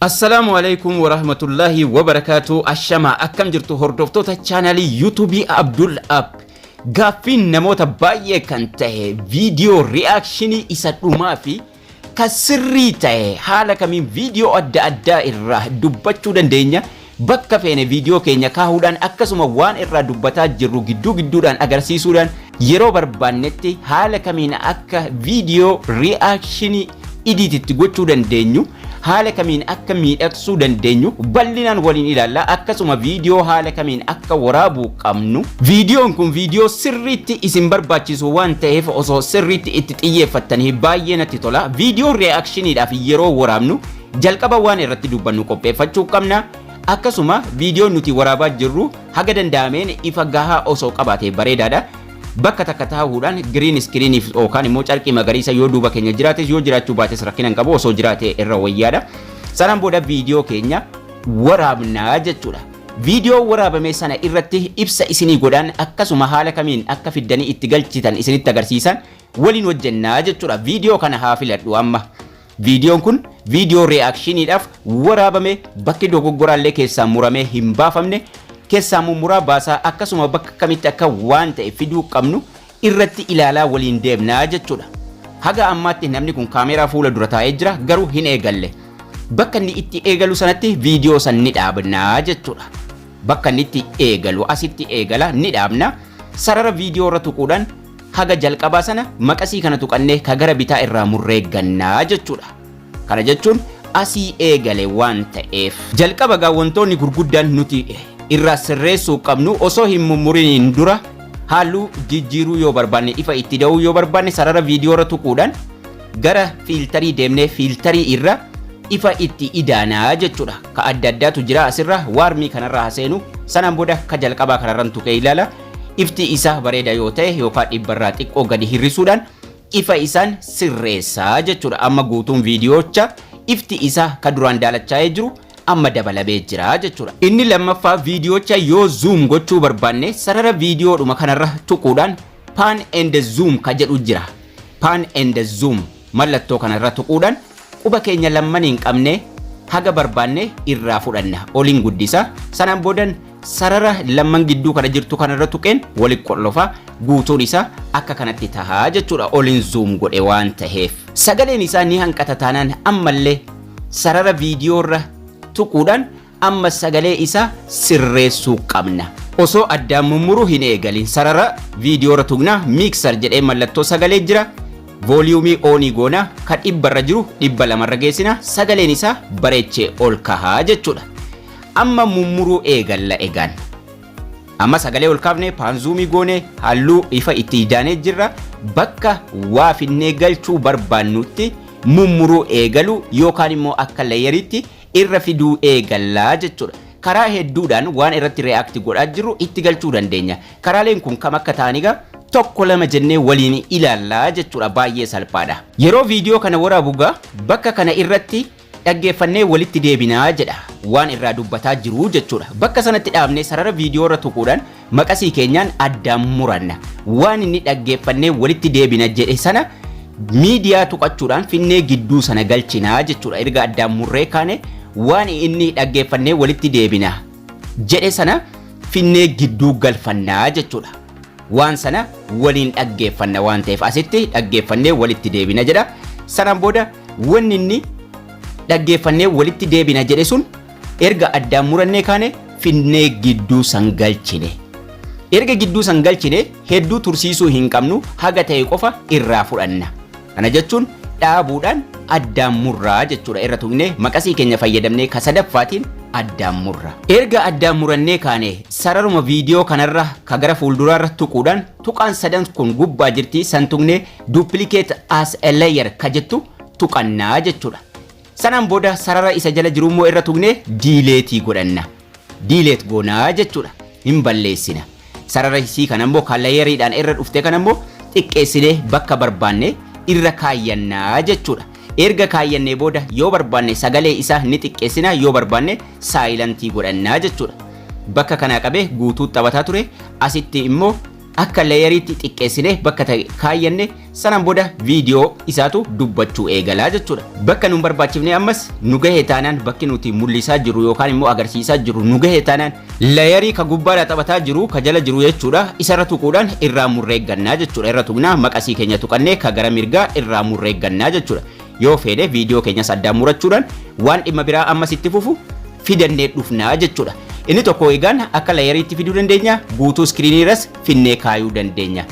Assalaamu alaikum warahmatullahi wabarakaatu. Ashama, akkam jirtu hordoftoota chaanalii YouTubeii Abdul App? Gaaffiin namoota baay'ee kan ta'e, viidiyoo reactionii isa dhumaa fi kan sirrii ta'e haala kamiin viidiyoo adda addaa irraa dubbachuu dandeenya, bakka feene viidiyoo keenya kaahuudhaan, akkasuma waan irraa dubbataa jirru gidduu gidduudhaan agarsiisuudhaan, yeroo barbaannetti haala kamiin akka viidiyoo reactionii edititti gochuu dandeenyu, haala kamiin akka miidhagsuu dandeenyu bal'inaan waliin ilaalla. Akkasuma viidiyoo haala kamiin akka waraabuu qabnu. Viidiyoon kun viidiyoo sirriitti isin barbaachisu waan ta'eef, osoo sirriitti itti xiyyeeffattanii baay'ee natti tola. Viidiyoo reactioniidhaaf yeroo waraabnu jalqaba waan irratti dubbannu qopheeffachuu qabna. Akkasuma viidiyoon nuti waraabaa jirru haga danda'ameen ifa gahaa osoo qabaate bareedaadha. Bakka takka taa'uudhaan green screeniif yookaan immoo carqii magariisa yoo duuba keenya jiraates, yoo jiraachuu baates rakkina hin qabu, osoo jiraate irra wayyaadha. Sanaan booda viidiyoo keenya waraabnaa jechuudha. Viidiyoo waraabame sana irratti ibsa isinii godhan, akkasuma haala kamiin akka fiddanii itti galchitan isinitti agarsiisan waliin hojjennaa jechuudha. Viidiyoo kana haa filadhu amma. Viidiyoon kun viidiyoo reactioniidhaaf waraabame, bakki dogoggoraallee keessaa muramee hin baafamne, keessaa mummuraa baasaa, akkasuma bakka kamitti akka waan ta'e fiduu qabnu irratti ilaalaa waliin deemnaa jechuudha. Haga ammaatti namni kun kaameeraa fuula dura taa'ee jira, garuu hin eegalle. Bakka inni itti eegalu sanatti viidiyoo san ni dhaabnaa jechuudha. Bakka inni itti eegalu, asitti eegala, ni dhaabna. Sarara viidiyoo irra tuquudhaan haga jalqabaa sana maqasii kana tuqannee ka gara bitaa irraa murree gannaa jechuudha. Kana jechuun asii eegale waan ta'eef. Jalqaba gaa wantoonni gurguddaan nuti irraa sirreessuu qabnu, osoo hin mummuriniin dura, halluu jijjiiruu yoo barbaanne, ifa itti da'uu yoo barbaanne, sarara viidiyoo irra tuquudhaan gara filterii deemnee filterii irra ifa itti idaanaa jechuudha. Ka adda addaatu jira asirra, warmii kanarra haseenu. Sanaan booda ka jalqabaa kanarran tuqee ilaala. Ifti isaa bareeda yoo ta'e yookaan 100rraa xiqqoo gadi hir'isuudhaan ifa isaan sirreessaa jechuudha. Amma guutuun viidiyoocha ifti isaa ka duraan daalachaa'ee jiru amma dabalamee jira jechuudha. Inni lammaffaa, viidiyoocha yoo zoom gochuu barbaanne, sarara viidiyoodhuma kanarra tuquudhaan pan and zoom ka jedhu jira. Pan and zoom mallattoo kanarra tuquudhaan quba keenya lammaniin qabnee haga barbaanne irraa fudhanna. Oliin guddisa. Sanaan boodan sarara lamman gidduu kana jirtu kanarra tuqeen walitti qollofa, guutuun isaa akka kanatti tahaa jechuudha, oliin zoom godhe waan taheef. Sagaleen isaa ni hanqata taanaan ammallee sarara viidiyoorra tuquudhaan amma sagalee isaa sirreessuu qabna. Osoo addaan mummuruu hin eegalin sarara viidiyoorra tuqna, mixer jedhee mallattoo sagalee jira. Volumeii onii goona, ka 100rra jiru 200rra geessina, sagaleen isaa bareechee ol kahaa jechuudha. Amma mummuruu eegalla egaan. Amma sagalee ol kaafne, pan zoomii goone, halluu ifa itti idaanee jirra, bakka waa finnee galchuu barbaannutti mummuruu eegalu yookaan immoo akka layeriitti irra fiduu eegallaa jechuudha. Karaa hedduudhaan waan irratti react godhaa jirru itti galchuu dandeenya. Karaaleen kun kam akka ta'an egaa tokko lama jennee waliin ilaallaa jechuudha, baay'ee salphaadha. Yeroo viidiyoo kana waraabu gaa bakka kana irratti dhaggeeffannee walitti deebinaa jedha, waan irraa dubbataa jiru jechuudha. Bakka sanatti dhaabnee sarara viidiyoo irra tuquudhaan maqasii keenyaan addaan muranna. Waan inni dhaggeeffannee walitti deebina jedhe sana miidiyaa tuqachuudhaan finnee gidduu sana galchinaa jechuudha. Erga addaan murree kaane, waan inni dhaggeeffannee walitti deebina jedhe sana finnee gidduu galfannaa jechuudha. Waan sana waliin dhaggeeffanna waan ta'eef, asitti dhaggeeffannee walitti deebina jedha. Sanaan booda wanni inni dhaggeeffannee walitti deebina jedhe sun erga addaan murannee kaane finnee gidduu san galchine. Erga gidduu san galchine hedduu tursiisuu hin qabnu, haga ta'e qofa irraa fudhanna. Kana jechuun dhaabuudhaan addaan murraa jechuudha. Irra tuqnee maqasii keenya fayyadamnee ka sadaffaatiin addaan murra. Erga addaan murannee kaane, sararuma viidiyoo kanarra ka gara fuulduraarra tuquudhaan tuqaan sadan kun gubbaa jirti, san tuqnee duplicate as a layer ka jettu tuqannaa jechuudha. Sanaan booda sarara isa jala jiru immoo irra tuqnee deleteii godhanna. Delete goonaa jechuudha. Hin balleessina. Sarara isii kana immoo kan layeriidhaan irra dhufte kana immoo xiqqeessinee bakka barbaanne irra kaayyannaa jechuudha. Erga kaayyannee booda yoo barbaanne sagalee isaa ni xiqqeessina, yoo barbaanne silentii godhannaa jechuudha. Bakka kanaa qabee guutuu taphataa ture, asitti immoo Akka layeriitti xiqqeessine bakka ta'e kaayyanne. Sanaan booda viidiyoo isaatu dubbachuu eegalaa jechuudha. Bakka nu barbaachifne ammas nu gahe taanaan, bakki nuti mul'isaa jirru yookaan immoo agarsiisaa jirru nu gahe taanaan, layerii ka gubbaadhaa taphataa jiru ka jala jiru jechuudha, isarra tuquudhaan irraa murreeggannaa jechuudha. Irra tuqnaa, maqasii keenya tuqannee ka gara mirgaa irraa murreeggannaa jechuudha. Yoo feene viidiyoo keenyas addaan murachuudhaan waan dhimma biraa ammas itti fufu fidannee dhufnaa jechuudha. Inni tokko egaan akka layeriitti fiduu dandeenya, guutuu iskiriinii irras finnee kaayuu dandeenya.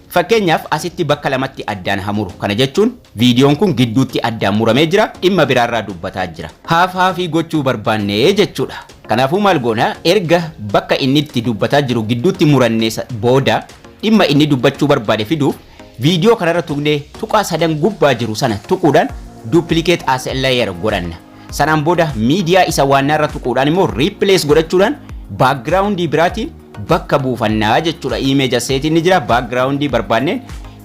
Fakkeenyaaf asitti bakka lamatti addaan hamuru. Kana jechuun viidiyoon kun gidduutti addaan muramee jira, dhimma biraarraa dubbataa jira. Half halfii gochuu barbaannee jechuudha. Kanaafuu maal goona? Erga bakka inni itti dubbataa jiru gidduutti murannee booda, dhimma inni dubbachuu barbaade fiduuf viidiyoo kanarra tuqnee tuqaa sadan gubbaa jiru sana tuquudhaan duplicate as layer godhanna. Sanaan booda miidiyaa isa waannaarra tuquudhaan immoo replace godhachuudhaan backgroundii biraatiin bakka buufannaa jechuudha. Image assetiin ni jira, backgroundii barbaanneen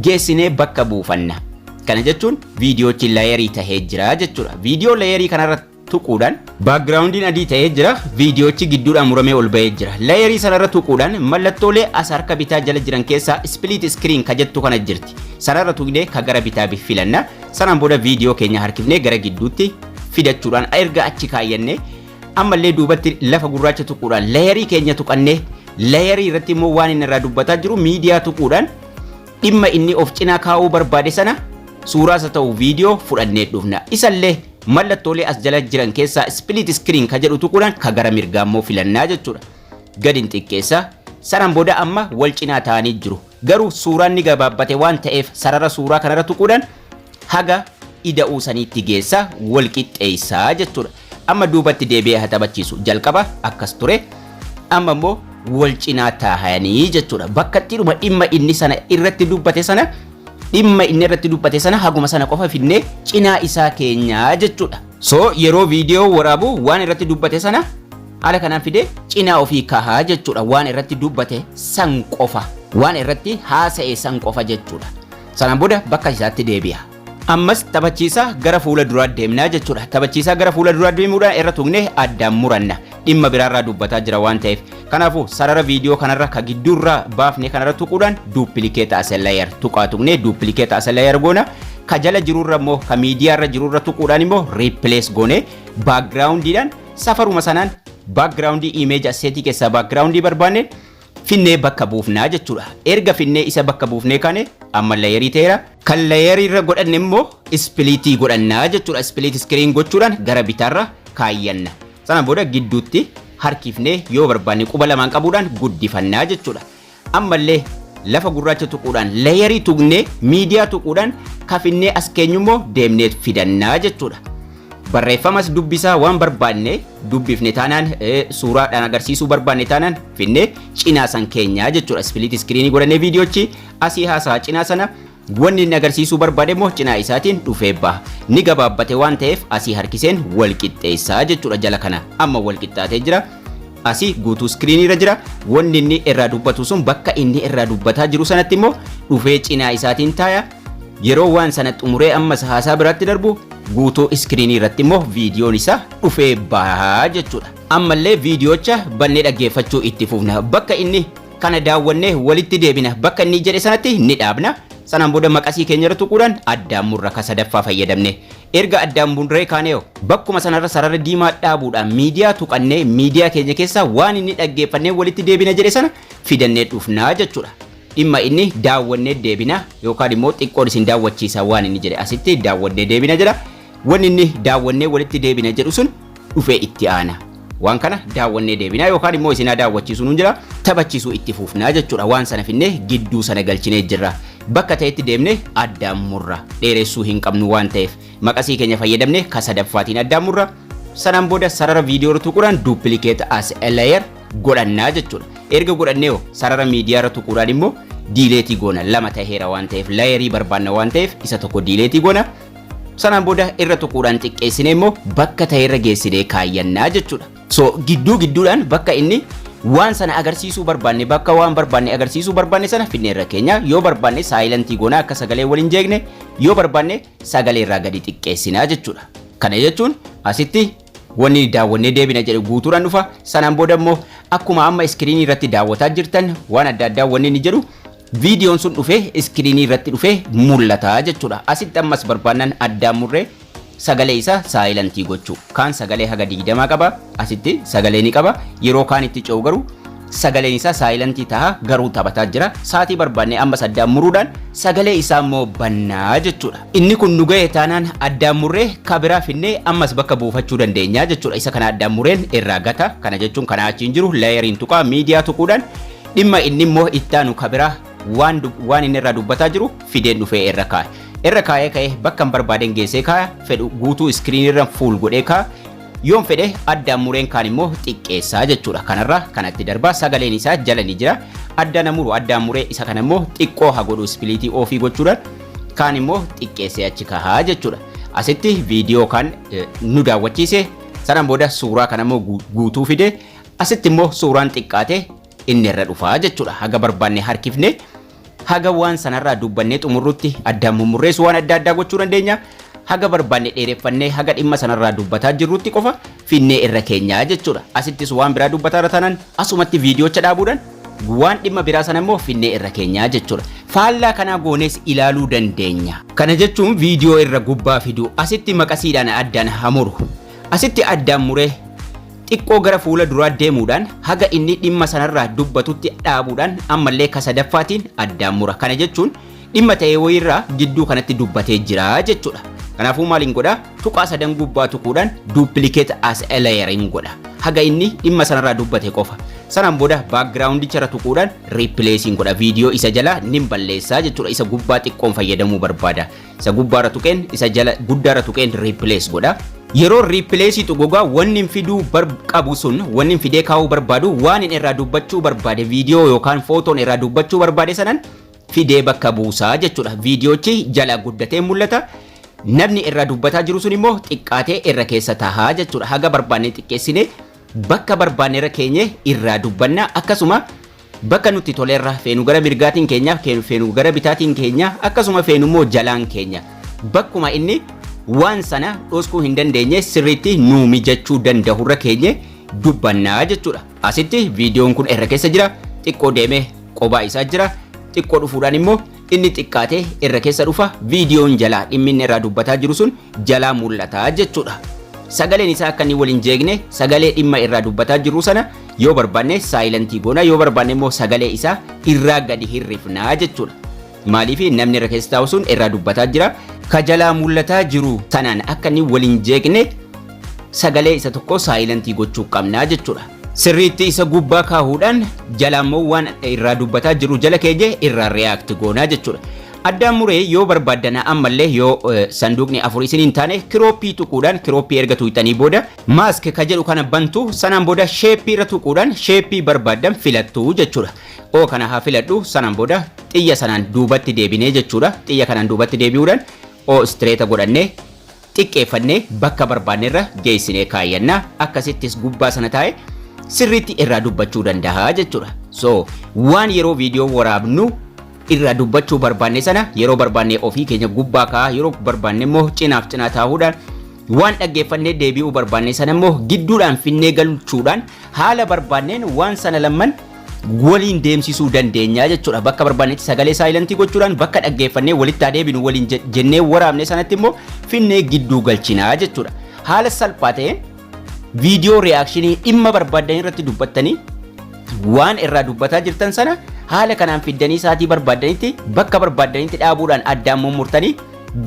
geessinee bakka buufanna. Kana jechuun viidiyoochi layerii tahee jira jechuudha. Viidiyoo layerii kanarra tuquudhaan backgroundiin adii ta'ee jira, viidiyoochi gidduudhaan muramee ol bahee jira. Layerii sanarra tuquudhaan mallattoolee as harka bitaa jala jiran keessaa split screen ka jettu kana jirti. Sanarra tuqnee ka gara bitaa filanna. Sanaan booda viidiyoo keenya harkifnee gara gidduutti fidachuudhaan erga achi kaayyannee, ammallee duubatti lafa gurraacha tuquudhaan layerii keenya tuqannee, layerii irratti immoo waan inni irraa dubbataa jiru miidiyaa tuquudhaan dhimma inni of cinaa kaa'uu barbaade sana suuraas haa ta'u viidiyoo fudhannee dhufna. Isallee mallattoolee as jala jiran keessaa split screen ka jedhu tuquudhaan ka gara mirgaa immoo filannaa jechuudha. Gadi hin xiqqeessa. Sanaan booda amma wal cinaa ta'anii jiru. Garuu suuraan ni gabaabbate waan ta'eef sarara suuraa kanarra tuquudhaan haga ida'uu saniitti geessa, wal qixxeessaa jechuudha. Amma duubatti deebi'ee haa taphachiisu. Jalqaba akkas ture. Amma immoo wal cinaa taa'anii jechuudha. Bakka itti dhimma inni sana irratti dubbate sana, dhimma inni irratti dubbate sana haguma sana qofa finnee cinaa isaa keenyaa jechuudha. So yeroo viidiyoo waraabu waan irratti dubbate sana haala kanaan fidee cinaa ofii kahaa jechuudha. Waan irratti dubbate san qofa. Waan irratti haasa'e san qofa jechuudha. Sanaan booda bakka isaatti deebi'a. Ammas taphachiisaa gara fuula duraa deemnaa jechuudha. Taphachiisaa gara fuula duraa deemuudhaan irra tuqnee addaan muranna. Dhimma biraarraa dubbataa jira waan ta'eef. Kanaafuu sarara viidiyoo kanarra ka gidduurraa baafne kanarra tuquudhaan duplicate as layer tuqaa tuqnee duplicate as layer goona. Ka jala jirurra immoo, ka miidiyaarra jirurra tuquudhaan immoo replace goone, backgroundiidhaan safaruma sanaan backgroundii image assetii keessaa backgroundii barbaanne finnee bakka buufnaa jechuudha. Erga finnee isa bakka buufnee kaane amma layerii ta'eera. Kan layerii irra godhanne immoo splitii godhannaa jechuudha. Split screen gochuudhaan gara bitaarra kaayyanna. Sana booda gidduutti harkifnee yoo barbaanne quba lamaan qabuudhaan guddifannaa jechuudha. Ammallee lafa gurraacha tuquudhaan layerii tuqnee miidiyaa tuquudhaan kafinnee as keenyummoo deemnee fidannaa jechuudha. Barreeffamas dubbisaa waan barbaanne dubbifne taanaan, suuraadhaan agarsiisuu barbaanne taanaan, finnee cinaa san keenyaa jechuudha. Split screenii godhannee viidiyoochi asii haasaa cinaa sana wanni inni agarsiisuu barbaade immoo cinaa isaatiin dhufee baha. Ni gabaabbate waan ta'eef asii harkiseen wal qixxeessaa jechuudha jala kana. Amma wal qixxaatee jira. Asii guutuu iskiriinii irra jira. Wanni inni irraa dubbatu sun bakka inni irraa dubbataa jiru sanatti immoo dhufee cinaa isaatiin taaya. Yeroo waan sana xumuree ammas haasaa biraatti darbu guutuu iskiriinii irratti immoo viidiyoon isaa dhufee bahaa jechuudha. Ammallee viidiyoocha bannee dhaggeeffachuu itti fufna. Bakka inni kana daawwannee walitti deebina. Bakka inni jedhe sanatti ni dhaabna. Sanaan booda maqasii keenya irra tuquudhaan addaan murra ka sadaffaa fayyadamne. Erga addaan murree kaanee bakkuma sanarra sarara diimaa dhaabuudhaan miidiyaa tuqannee miidiyaa keenya keessaa waan inni dhaggeeffannee walitti deebina jedhe sana fidannee dhufnaa jechuudha. Dhimma inni daawwannee deebina yookaan immoo xiqqoon isin daawwachiisa waan inni jedhe asitti daawwannee deebina jedha. Wanni inni daawwannee walitti deebina jedhu sun dhufee itti aana. Waan kana daawwannee deebina yookaan immoo isin daawwachiisuu nuun jira, taphachiisuu itti fufnaa jechuudha. Waan sana finnee gidduu sana galchinee jirra. Bakka ta'etti deemnee addaan murra. Dheeressuu hin qabnu waan ta'eef maqasii keenya fayyadamne ka sadaffaatiin addaan murra. Sanaan booda sarara viidiyoo tuquudhaan duplicate as layer godhannaa jechuudha. Erga godhannee sarara miidiyaa irra tuquudhaan immoo deleteii goona. Lama taheera waan ta'eef, layerii barbaanna waan ta'eef, isa tokko deleteii goona. Sanaan booda irra tuquudhaan xiqqeessinee immoo bakka ta'e irra geessinee kaayyannaa jechuudha. So gidduu gidduudhaan bakka inni waan sana agarsiisuu barbaanne, bakka waan barbaanne agarsiisuu barbaanne sana finnee irra keenya. Yoo barbaanne silentii goonaa akka sagalee waliin jeeqne, yoo barbaanne sagalee irraa gadi xiqqeessinaa jechuudha. Kana jechuun asitti wanni daawwannee deebina jedhe guutuudhaan dhufa. Sanaan booda immoo akkuma amma iskiriinii irratti daawwataa jirtan waan adda addaa wanni inni jedhu Viidiyoon sun dhufee iskiriinii irratti dhufee mul'ata jechuudha. Asitti ammas barbaannan addaan murree sagalee isaa silentii gochuu. Kaan sagalee haga 20 qaba. Asitti sagalee ni qaba. Yeroo kaan itti ce'u garuu sagaleen isaa silentii ta'a, garuu taphataa jira. Saatii barbaanne ammas addaan muruudhaan sagalee isaa immoo bannaa jechuudha. Inni kun nu ga'e taanaan addaan murree kabiraa finnee ammas bakka buufachuu dandeenya jechuudha. Isa kana addaan mureen irraa gata. Kana jechuun kana achiin jiru layeriin tuqaa, miidiyaa tuquudhaan dhimma inni immoo ittaanu kabiraa waan inni irraa dubbataa jiru fideen dhufee irra kaa'e. Irra kaa'ee ka'ee bakka hin barbaadeen geessee kaa'a. Fedhu guutuu iskiriinii irra full godhee kaa'a. Yoon fedhe addaan mureen kaan immoo xiqqeessaa jechuudha. Kanarraa kanatti darbaa, sagaleen isaa jala ni jira. Addaan muru, addaan muree isa kana immoo xiqqoo haa godhu, splitii offii gochuudhaan kaan immoo xiqqeessee achi kahaa jechuudha. Asitti viidiyoo kan nu daawwachiise, sanaan booda suuraa kana immoo guutuu fide, asitti immoo suuraan xiqqaate inni irra dhufaa jechuudha. Haga barbaanne harkifne haga waan sanarraa dubbannee xumurrutti addaan mummurreessu, waan adda addaa gochuu dandeenya. Haga barbaanne dheereffannee haga dhimma sanarraa dubbataa jirrutti qofa finnee irra keenyaa jechuudha. Asittis waan biraa dubbataa irra taanaan asumatti viidiyoocha dhaabuudhaan waan dhimma biraa sana immoo finnee irra keenyaa jechuudha. Faallaa kanaa goonees ilaaluu dandeenya. Kana jechuun viidiyoo irra gubbaa fidu, asitti maqasiidhaan addaan hamuru. Asitti addaan muree xiqqoo gara fuula duraa deemuudhaan haga inni dhimma sanarraa dubbatutti dhaabuudhaan ammallee kasadaffaatiin addaan mura. Kana jechuun dhimma ta'ee wayiirraa gidduu kanatti dubbatee jira jechuudha. Kanaafuu maaliin godhaa? Tuqaa sadan gubbaa tuquudhaan duplicate as a layeriin godha. Haga inni dhimma sanarraa dubbate qofa. Sanaan booda backgroundicha irra tuquudhaan replaceiin godha. Viidiyoo isa jalaa nin balleessaa jechuudha. Isa gubbaa xiqqoon fayyadamuu barbaada. Isa gubbaarra tuqeen, isa jala guddaarra tuqeen replace godha. Yeroo replaceii tuqugaa wanni hin fiduu qabu sun, wanni hin fidee kaa'uu barbaadu, waan hin irraa dubbachuu barbaade, viidiyoo yookaan footoon irraa dubbachuu barbaade sanan fidee bakka buusaa jechuudha. Viidiyoochi jala guddatee mul'ata. Namni irraa dubbataa jiru sun immoo xiqqaatee irra keessa tahaa jechuudha. Haga barbaanne xiqqeessine bakka barbaanne irra keenye irraa dubbanna. Akkasuma bakka nutti tolerra feenu gara mirgaatiin keenya, feenu gara bitaatiin keenya, akkasuma feenu immoo jalaan keenya. Bakkuma inni waan sana dhoskuu hin dandeenye, sirriitti nuu mijachuu danda'urra keenye dubbannaa jechuudha. Asitti viidiyoon kun irra keessa jira. Xiqqoo deemee qobaa isaa jira. Xiqqoo dhufuudhaan immoo inni xiqqaatee irra keessa dhufa, viidiyoon jalaa dhimmi inni irraa dubbataa jiru sun jalaa mul'ata jechuudha. Sagaleen isaa akka inni waliin jeegne, sagalee dhimma irraa dubbataa jiru sana yoo barbaanne silentii goona, yoo barbaanne immoo sagalee isaa irraa gadi hirrifnaa jechuudha. Maaliif? Namni irra keessa taa'u sun irraa dubbataa jira. Ka jalaa mul'ataa jiru sanaan akka inni waliin jeeqne sagalee isa tokko silentii gochuu qabnaa jechuudha. Sirriitti isa gubbaa kaahuudhaan jala immoo waan irraa dubbataa jiru jala keenya irraa react goonaa jechuudha. Addaan muree yoo barbaaddana ammallee, yoo sanduuqni afur isin hin taane, cropii tuquudhaan, cropii erga tuqxanii booda mask ka jedhu kana bantu, sanaan booda shapeii irra tuquudhaan shapeii barbaaddan filattu jechuudha. Oo, kana haa filadhu. Sanaan booda xiyya sanaan duubatti deebinee jechuudha. Xiyya kanaan duubatti deebi'uudhaan oo straighta godhannee xiqqeeffannee bakka barbaanne irra geessinee kaayyannaa. Akkasittis gubbaa sana taa'e sirriitti irraa dubbachuu danda'a jechuudha. So waan yeroo viidiyoo waraabnu irraa dubbachuu barbaanne sana yeroo barbaanne ofii keenya gubbaa kaa'aa, yeroo barbaanne immoo cinaaf cinaa taa'uudhaan, waan dhaggeeffannee deebi'uu barbaanne sana immoo gidduudhaan finnee galchuudhaan haala barbaanneen waan sana lamman waliin deemsisuu dandeenya jechuudha. Bakka barbaannetti sagalee silentii gochuudhaan bakka dhaggeeffannee walitti adeeminu waliin jennee waraabne sanatti immoo finnee gidduu galchinaa jechuudha. Haala salphaa ta'een viidiyoo reactionii dhimma barbaaddan irratti dubbattanii waan irraa dubbataa jirtan sana haala kanaan fiddanii sa'aatii barbaaddanitti bakka barbaaddanitti dhaabuudhaan addaan mummurtanii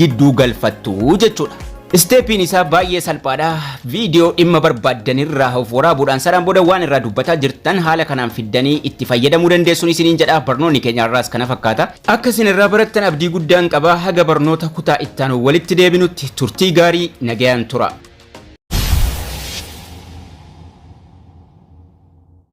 gidduu galfattu jechuudha. Stepiin isaa baay'ee salphaadha. Viidiyoo dhimma barbaaddanirraa of waraabuudhaan sanaan booda waan irraa dubbataa jirtan haala kanaan fiddanii itti fayyadamuu dandeessuun isiniin jedha. Barnoonni keenya irraas kana fakkaata. Akka isin irraa barattan abdii guddaan qaba. Haga barnoota kutaa ittaanu walitti deebinutti turtii gaarii, nagayaan tura.